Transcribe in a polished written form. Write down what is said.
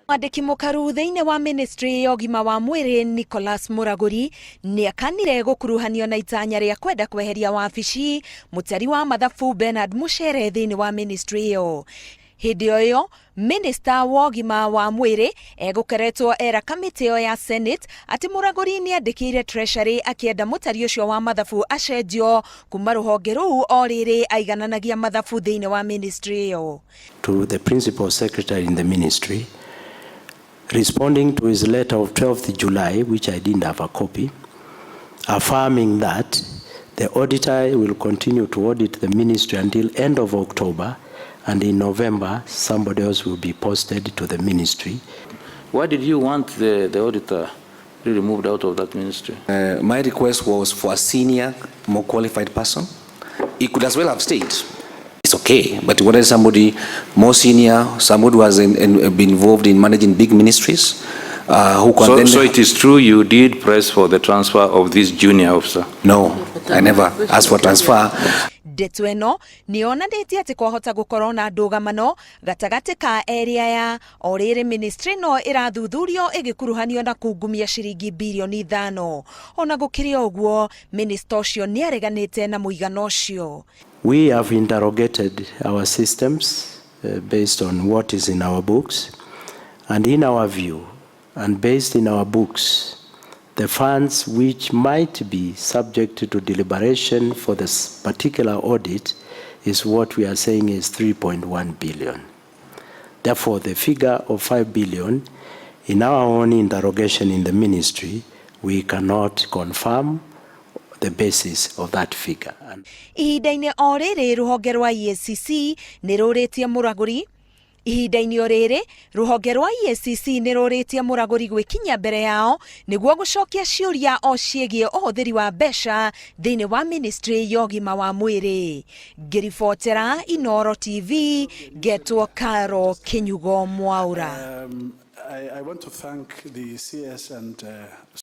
Mwandĩki mũkaru thĩinĩ wa ministry ya ũgima wa mwĩrĩ Nicholas Muraguri nĩakanire gũkuruhanio na itanya rĩa kwenda kweheria wabici mũtari wa mathabu Bernard Muchere thĩinĩ wa ministry ĩyo. Hĩndĩ o ĩyo minista wa ũgima wa mwĩrĩ egũkeretwo era kamĩtĩ ĩyo ya Senate atĩ Mũragũri nĩandĩkĩire Treasury akĩenda mũtari ũcio wa mathabu acenjio kuma rũhonge rũu o rĩrĩ aigananagia mathabu thĩinĩ wa ministry ĩyo. To the principal secretary in the ministry, responding to his letter of 12th July, which I didn't have a copy, affirming that the auditor will continue to audit the ministry until end of October, and in November, somebody else will be posted to the ministry. Why did you want the auditor really moved out of that ministry? My request was for a senior, more qualified person. He could as well have stayed. It's okay, but we wanted somebody more senior, somebody who has been involved in managing big ministries, who can So, then. So it is true you did press for the transfer of this junior officer? No, I never asked for transfer. Ndeto ĩno nĩyonanĩtie atĩ kwahota gũkorwo na ndũgamano gatagatĩ ka erĩ aya o rĩrĩ ministry ĩno ĩrathuthurio ĩgĩkuruhanio na kungumia ciringi birioni 5. Ona gũkĩrĩ ũguo, minista ũcio nĩareganĩte na mũigana ũcio. We have interrogated our systems based on what is in our books, and in our view, and based in our books, the funds which might be subject to deliberation for this particular audit is what we are saying is 3.1 billion. Therefore, the figure of 5 billion, in our own interrogation in the ministry, we cannot confirm the basis of that figure. And Ihinda-inĩ o rĩrĩ rũhonge rwa EACC nĩ rũrĩtie Mũragũri. Ihinda-inĩ o rĩrĩ rũhonge rwa EACC nĩ rũrĩtie Mũragũri gwĩkinyia mbere yao nĩguo gũcokia ciũria o ciĩgiĩ ũhũthĩri wa mbeca thĩinĩ wa ministry ya ũgima wa mwĩrĩ. Ngĩribotera Inoro TV, ngetwo Caro Kinyugo Mwaura. I want to thank the CS and